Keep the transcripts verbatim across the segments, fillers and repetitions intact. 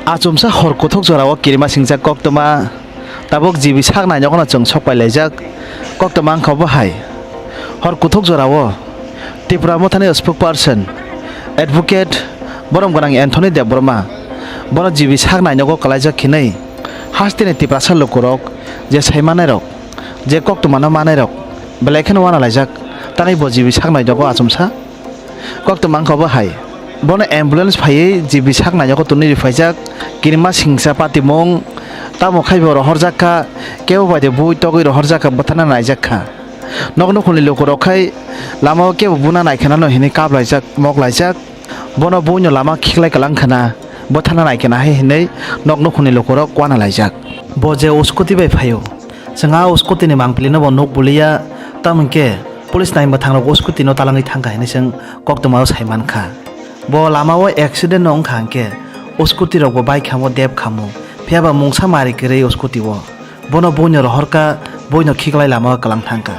Achomsa hor kuthuk jorao kirima singjak koktwma, tabuk G B sak nainogono chwng sok pai laijak. Koktwma wngkha bo hai, hor kuthuk jorao Tipra Mothani spokesperson Advocate Borom Gwnang Anthony Debbarma bono G B sak nainogo kwlaijak hinwi hasteni Tiprasa lukurok je sai manairok, je koktwmano manairok belai kheno uanalaijak, tangwi bo G B sak nainogo achomsa. Koktwma wngkha bo hai. Bono ambulance phaiwi G B sak nainogo tonwi riphaijak. Kirima singsa patimung, tamo khai bo rohorjak kha, kebo bai de bui togwi rohorjak kha, bwthana naijak kha. Nok nukhungni lukurok khai lamao kebo buna nai khanano hinwi kaplaijak, moklaijak. Bono buino lama khiklai kwlang khana, bwthana nai khana hai hinwi nok nukhungni lukurok uanalaijak. Bo je scooty bai phaio, chwng a scooty ni mangpili no bo nuk buliya, tamo hinkhe police nai mwthang rok scooty no talangwi thangkha hinwi chwng koktwma o sai mankha. Bo lama o accident no wngkha hinkhe scooty rok bo bai khamo dep khamo, phiya ba mungsa mari kwrwi scooty o. Bono buino rohorkha, buino khiklai lama o kwlang thangkha.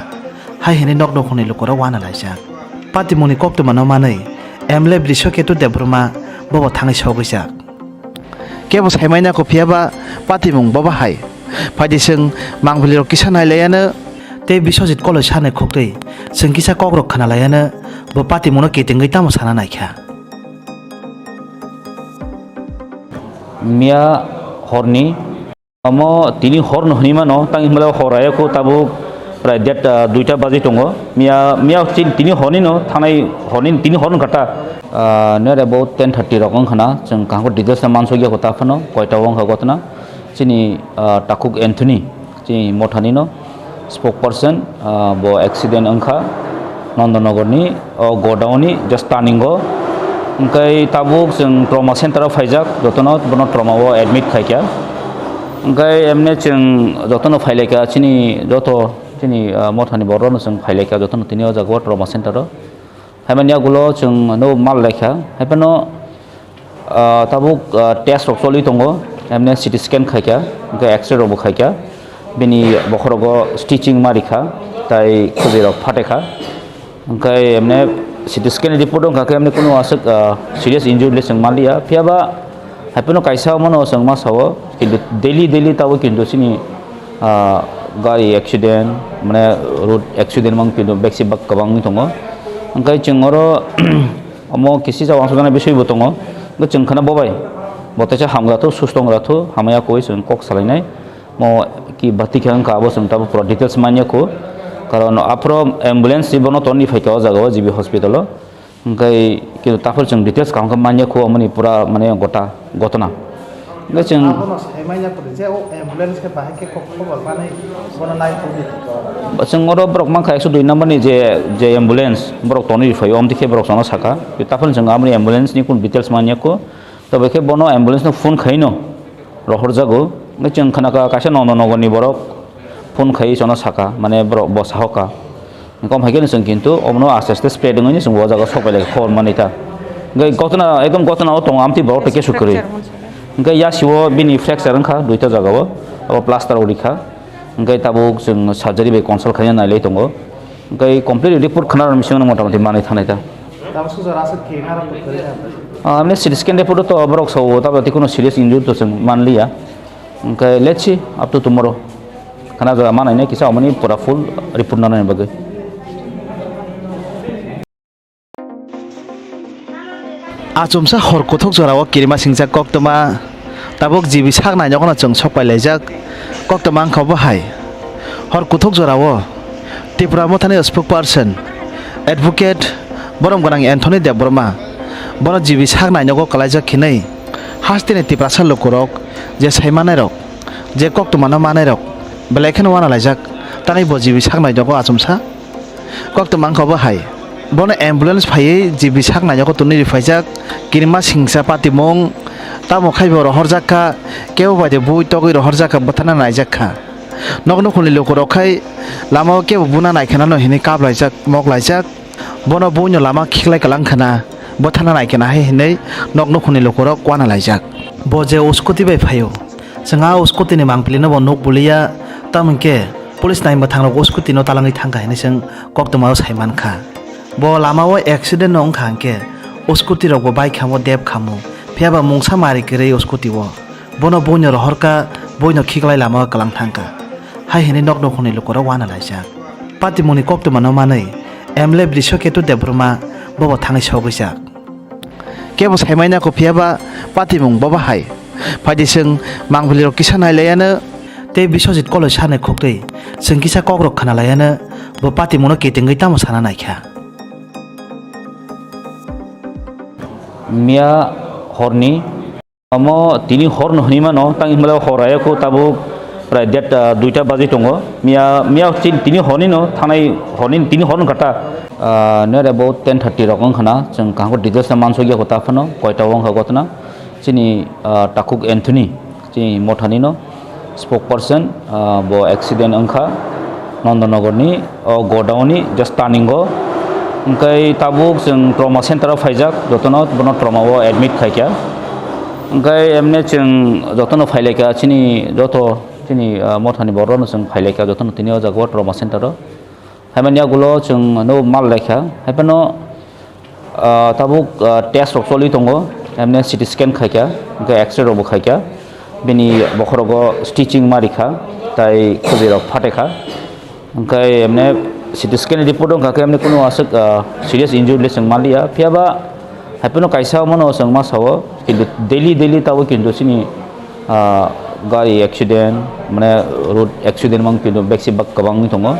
Hai hinwi nok nukhungni lukurok uanalaijak. Patimungni koktwma no manwi M L A Brishaketu Debbarma bobo thangwi sogwijak. Kebo saimaina kho phiya ba patimung bobo hai. Phaidi chwng mangpili rok kisa nailayano tei Biswajit koloi sanai khuktwi chwng kisa kokrok khwnalaiyano bo patimungno kitingwi tamo sana naikha. Miya horni Omo tini hor no hinwi mano, tang himla hor ayako tabuk prai date, ah, duita baji tongo. Miya, miya tin-, tini horni no thanai horni tini hor no kata. Ah, near about ten thirty rok wngkha na, chwng kaham details ta mansukya ko ta phano, koita wngkha gotna. Chini, ah, Takhuk Anthony, chini mothani no, spokesperson, ah, bo accident wngkha Nandanagar ni, o godown ni just turning o. Hwnkhe tabuk chwng trauma center o phaijak, jotono bono trauma o admit khaikha. Hwnkhe emne chwng jotono phailaikha, chini joto chini, ah, mothani borok no chwng phailaikha, jotono tini o jaga o trauma center o. Haimani yagulo chwng no mal laikha, haiphano, ah, tabuk, ah, test rok choli tongo, emne C T scan khaikha, hwnkhe X-ray rok bo khaikha, bini bokhorogo stitching ma rikha, tai khubui rok phatekha, hwnkhe emne C T scan report wngkha khe emne kunu aswk, ah, serious injury le chwng manliya, phiyaba haiphano kaisa omono chwng ma sao, kintu daily daily tabuk kintu chini, ah, gari accident, mane road accident mang kintu besi bak kwbang wngwi tongo, hwnkhe chwng oro, Omo kisi jagao uansukjaknai bisingbo tongo. Hwnkhe chwng kheno bo bai bo teisa hamjakgo, susto wngjakgo, hamya koi chwng kok salainai. Mo ki bati khe wngkha abo chwng tabuk pura details manya kho. Karon aphuru ambulance si bono tonwi phaikha o jagao G B hospital o. Hwnkhe khe taphuru chwng details kaham khe manya kho, omoni pura mane gota. Gotona. Hwnkhe chwng Abono sai manya kho je o ambulance khe bahai khe kok khobor manwi bono nai tongdi. Chwng oro borok mankha ekso dui number ni je, je ambulance borok tonwi riphaio, omtwi khe borok chwngno saka. Taphuru chwng aboni ambulance ni kun details manya kho. Tobokhe bono ambulance no phone khaino rohorjago. Hwnkhe chwng khnakha kaisa Nandanagar ni borok phone khai chwngno saka, mane borok bo sahoka. Kom hai khe chwng kintu omono aste aste spread wngwi chwng o jaga sok bai lai khobor manwi ta. Hwnkhe gotona, ekdom gotona o tongo, amtwi borok tei kesu kwrwi. Hwnkhe yasi o bini fracture wngkha duita jaga o, abo plaster o rikha. Hwnkhe tabuk chwng surgery bai consult khaina nailai tongo. Hwnkhe complete report khna rwmi simi motamoti manwi thangnai ta. Tamo sujak aswk khe narwk kwrwi. Ah, amne C T scan report o to borok sao, tabuk tei kuno serious injury to chwng manliya. Hwnkhe let's see up to tomorrow. Khana jora manai nai kisa omoni pura full report nanani bagwi. Achomsa hor kuthuk jorao kirima singjak koktwma tabuk G B sak nainogono chwng sok pai laijak. Koktwma wngkha bo hai. Hor kuthuk jorao Tipra Mothani spokesperson Advocate Borom Gwnang Anthony Debbarma bono G B sak nainogo kwlaijak hinwi hasteni Tiprasa lukurok je sai manairok, je koktwmano manairok belai kheno uanalaijak, tangwi bo G B sak nainogo achomsa. Koktwma wngkha bo hai. Bono ambulance phaiwi G B sak nainogo tonwi riphaijak. Kirima singsa patimung, tamo khai bo rohorjak kha, kebo bai de bui togwi rohorjak kha, bwthana naijak kha. Nok nukhungni lukurok khai lamao kebo buna nai khanano hinwi kaplaijak, moklaijak. Bono buino lama khiklai kwlang khana, bwthana nai khana hai hinwi nok nukhungni lukurok uanalaijak. Bo je o scooty bai phaio, chwng a o scooty ni mangpili no bo nuk buliya, tamo hinkhe police nai mwthang rok o scooty no talangwi thangkha hinwi chwng koktwma o sai mankha. Bo lama o accident no wngkha hinkhe o scooty rok bo bai khamo dep khamo, Phiya ba mungsa mari kwrwi o scooty o. Bono buino rohorkha, buino khiklai lama o kwlang thangkha. Hai hwnwi nok nukhungni lukurok uanalaijak. Patimungni koktwmano manwi M L A Brishoketu Debbarma bobo thangwi sogwijak. Kebo saimaina kho, phiya ba patimung bobo hai. Phaidi chwng mangpilirok kisa nailaiano tei Biswajit koloi sanai khuktwi chwng kisa kokrok khwnalaiano bo patimungno kitingwi tamo sana naikha. Miya horni, omo tini hor no hinwi mano, tang himla hor ayako tabuk prai det, ah, duita baji tongo. Miya, miya chin tini horni no thanai horni tini hor no kata. Ah, near about ten thirty rok wngkha na, chwng kaham details na mansukya kho ta phano, koita wngkha gotna. Chini, ah, takhuk Anthony, chini mothani no spokesperson, ah, bo accident wngkha Nandanagar ni, o godown ni just turning o. Hwnkhe tabuk chwng trauma center o phaijak, jotono bono trauma o admit khaikha. Hwnkhe emne chwng jotono phailaikha, chini joto chini, ah, mothani borok no chwng phailaikha, jotono tini o jaga o trauma center o. Haimani yagulo chwng no mal laikha. Haiphano, ah, tabuk, ah, test rok choli tongo. Emne C T scan khaikha, hwnkhe X-ray rok bo khaikha. Bini bokhorogo stitching ma rikha, tai khobwi rok phatekha. Hwnkhe emne C T scan report wngkha khe emne kunu aswk, ah, serious injury le chwng manliya. Phiya ba haiphano kaisa omono chwng ma sao, kintu daily, daily tabuk kintu chini ah, gari accident, mane road accident mang tino beksi bak kwbang wngwi tongo.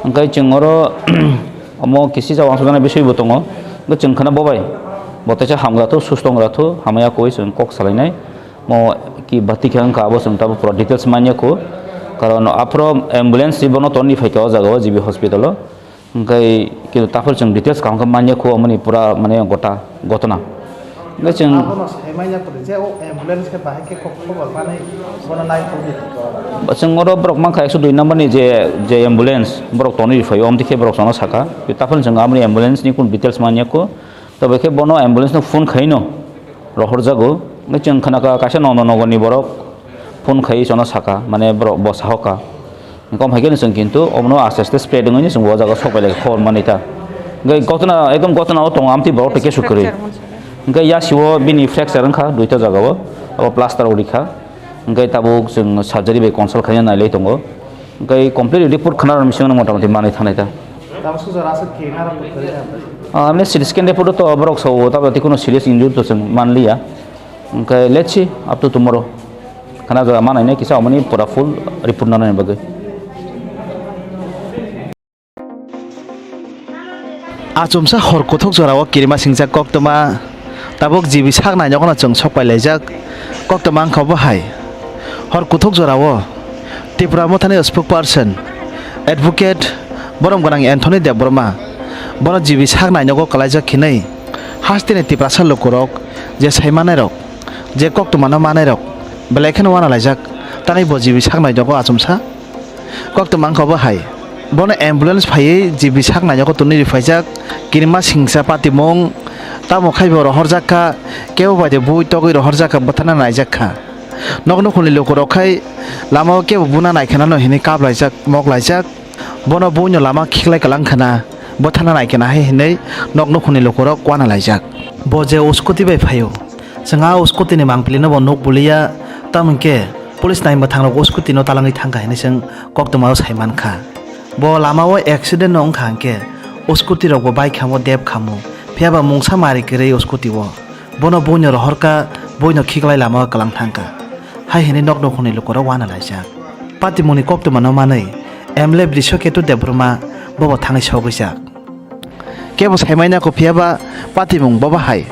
Hwnkhe chwng oro omo kisi jagao uansukjaknai bisoi bo tongo. Hwnkhe chwng khana bobai, bo teisa hamjatho, susto wngjaktho, hamya koi chwng kok salainai. Mo ki bati khe wngkha abo chwng tabuk pura details manya kho. Karon aphuru ambulance si bono tonni phaikha o jagao G B hospital o. Hwnkhe khe taphor chwng details kaham khe manya kho, omo ni pura mane gota gotona. Hwnkhe chwng Abono sai manya kho je o ambulance khe bahai khe kok khobor manwi bono nai thokdi. Chwng oro borok mankha ekso dui number ni je, je ambulance borok tonwi phaio, omtwi khe borok chwngno saka. Taphor chwng aboni ambulance ni kun details manya kho. Tobe khe bono ambulance no phone khaino rohorjago. Hwnkhe chwng khnakha kaisa Nandanagar ni borok phone khai chwngno saka, mane borok bo sahoka. Kom hai khe chwng kintu omono aste aste spread wngwi chwng o jaga sok bai lai khobor manwi ta. Hwnkhe gotna, ekdom gotna o tongo, amtwi borok tei kesu kwrwi. Hwnkhe yasio bini fracture wngkha duita jagao, abo plaster o rikha. Hwnkhe tabuk chwng surgery bai consult khaina nailai tongo. Hwnkhe complete report khna rwni bisingo motamoti manwi thanai ta. Tamo sujak aswk khe naro kwrwi na. Ah, amne C T scan report o to borok sao, tabuk tei kuno serious injury to chwng manliya. Hwnkhe let's see up to tomorrow. Khana jora manai nai kisa omoni pura full report nanani bagwi. Achomsa hor kuthuk jorao kirima singjak koktwma tabuk G B sak nainokno chwng sok pai laijak. Koktwma wngkha bo hai. Hor kuthuk jorao Tipra Mothani spokesperson Advocate Borom Gwnang Anthony Debbarma bono G B sak nainogo kwlaijak hinwi hasteni Tiprasa lukurok je sai manairok, je koktwmano manairok belai kheno uanalaijak, tangwi bo G B sak nainogo achomsa. Koktwma wngkha bo hai. Bono ambulance phaiwi G B sak nainogo tonwi riphaijak. Kirima singsa patimung tamo khai bo rohorjak kha, kebo bai de bui togwi rohorjak kha, bwthana naijak kha. Nok nukhungni lukurok khai lama o kebo buna nai khwnano hinwi kap laijak, mok laijak. Bono buino lama khiklai kwlang khwna, bwthana nai khwna hai hinwi nok nukhungni lukurok uanalaijak. Bo je o scooty bai phaio, chwng a o scooty ni mangpili no bo nuk buliya, tamo hwnkhe police nai mwthang rok o scooty no talangwi thangkha hinwi chwng koktwma o sai mankha. Bo lama o accident no wngkha hwnkhe o scooty rok bo bai khamo dep khamo, phiya ba mungsa mari kwrwi o scooty o. Bono buino rohorkha, buino khiklai lama o kwlang thangkha. Hai hwnwi nok nukhungni lukurok uanalaijak. Patimungni koktwmano manwi M L A Brishoketu Debbarma bobo thangwi sogwijak. Kebo saimaina kho, phiya ba patimung bobo hai.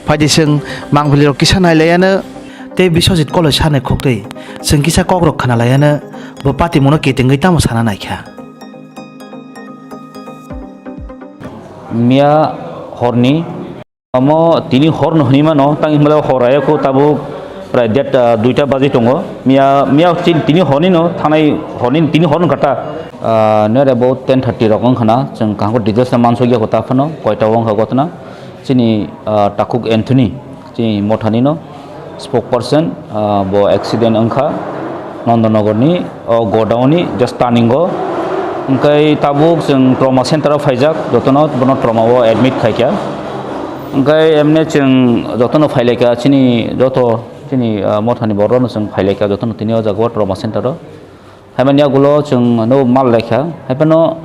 Phaidi chwng mangpilirok kisa nailaiano tei Biswajit koloi sanai khuktwi chwng kisa kokrok khwnalaiano bo patimungno kitingwi tamo sana naikha. Miya horni Omo tini hor no hinwi mano, tang himla hor ayako tabuk prai det, ah, duita baji tongo. Miya, miya chin tini horni no thanai horni tini hor no kata. Ah, near about ten thirty rok wngkha na, chwng kaham details na mansukya kho ta phano, koita wngkha gotna. Chini, ah, takhuk Anthony, chini mothani no spokesperson, ah, bo accident wngkha Nandanagar ni o godown ni just turning o. Hwnkhe tabuk chwng trauma center o phaijak, jotono bono trauma o admit khaikha. Hwnkhe emne chwng jotono phailaikha, chini joto chini, ah, mothani borokno chwng phailaikha, jotono tini o jaga o trauma center o. Haimani yagulo chwng no mal laikha, haiphano,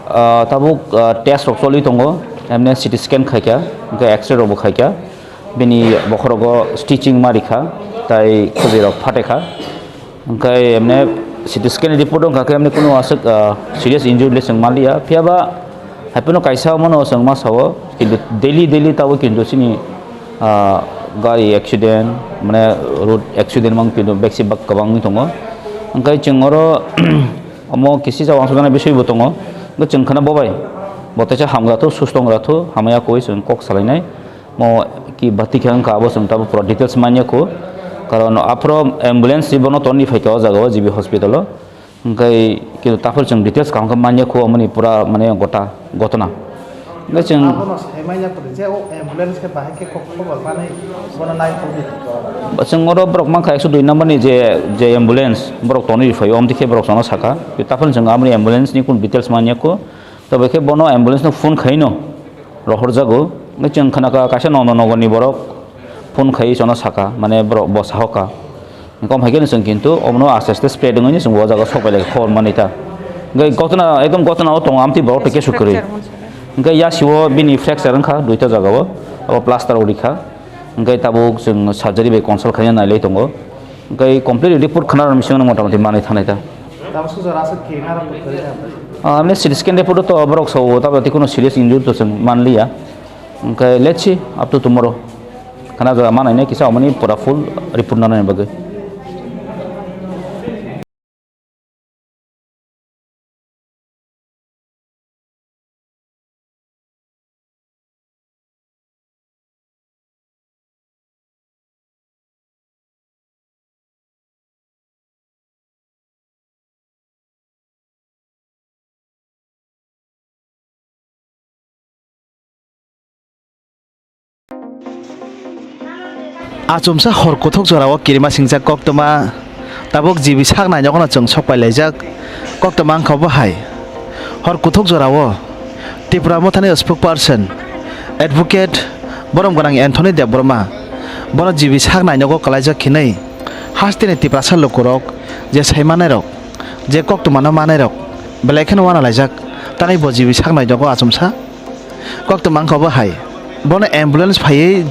ah, tabuk, ah, test rok choli tongo, emne C T scan khaikha, hwnkhe X-ray rokbo khaikha, bini bokhorogo stitching ma rikha, tai khobwi rok phatekha. Hwnkhe emne C T scan report wngkha khe emne kunu aswk, ah, serious injury le chwng manliya. Phiyaba haiphano kaisa omono chwng ma sao, kintu daily daily tabuk kintu chini, ah, gari accident, mane road accident mang kintu beksibak kwbang wngwi tongo. Hwnkhe chwng oro omo kisi jagao uansukjaknai bisingbo tongo. Hwnkhe chwng kheno bobai, bo teisa hamya thu, susto wngya thu, hamya koi chwng kok salainai. Mo ki bati khe wngkha, abo chwng tabuk pura details manya kho. Karon aphuru ambulance ni bono toni phaikha o jaga o G B hospital o. Hwnkhe khe taphuru chwng details kaham khe manya kho, omoni pura mane gota, gotona. Hwnkhe chwng Abono sai manya kho je o ambulance khe bahai khe kok khobor manwi bono nai tongdi. Chwng oro borok mankha ekso dui number ni je, je ambulance borok toni phaio, omtwi khe borok chwngno sakha. Taphuru chwng aboni ambulance ni kun details manya kho. Tobe khe bono ambulance no phone khaino rohorjago. Hwnkhe chwng khnakha kaisa Nondonogor ni borok phone khai chwngno sakha, mane borok bo sahoka. Hwnkhe omhaikhe chwng kintu omono aste aste spread wngwi chwng o jaga sok bai lai khobor manwi ta. Hwnkhe gotona, ekdom gotona o tongo, amtwi borok tei kesu kwrwi. Hwnkhe yasio bini fracture wngkha duita jaga o, abo plaster o rikha. Hwnkhe tabuk chwng surgery bai consult khaina nailai tongo. Hwnkhe complete report khna rwna bisingno motamoti manwi thangnai ta. Tamo sujor aswk kiring aro kwrwi na. Ah, amne C T scan report o to borok sao, tabo tei kuno serious injury to chwng manliya. Hwnkhe let's see up to tomorrow. Khana jaga manai nai kisa omoni pura full report nanai bagwi. Achomsa hor kuthuk jorao kirima singjak koktwma tabuk G B sak nainokno chwng sok pai laijak. Koktwma wngkha bo hai, hor kuthuk jorao Tripura Mothani spokesperson Advocate Borom Gwnang Anthony Debbarma bono G B sak nainogo kwlaijak hinwi hasteni Tiprasa lukurok je sai manairok, je koktwmano manairok belai kheno uanalaijak, tangwi bo G B sak nainogo achomsa. Koktwma wngkha bo hai, bono ambulance phaiwi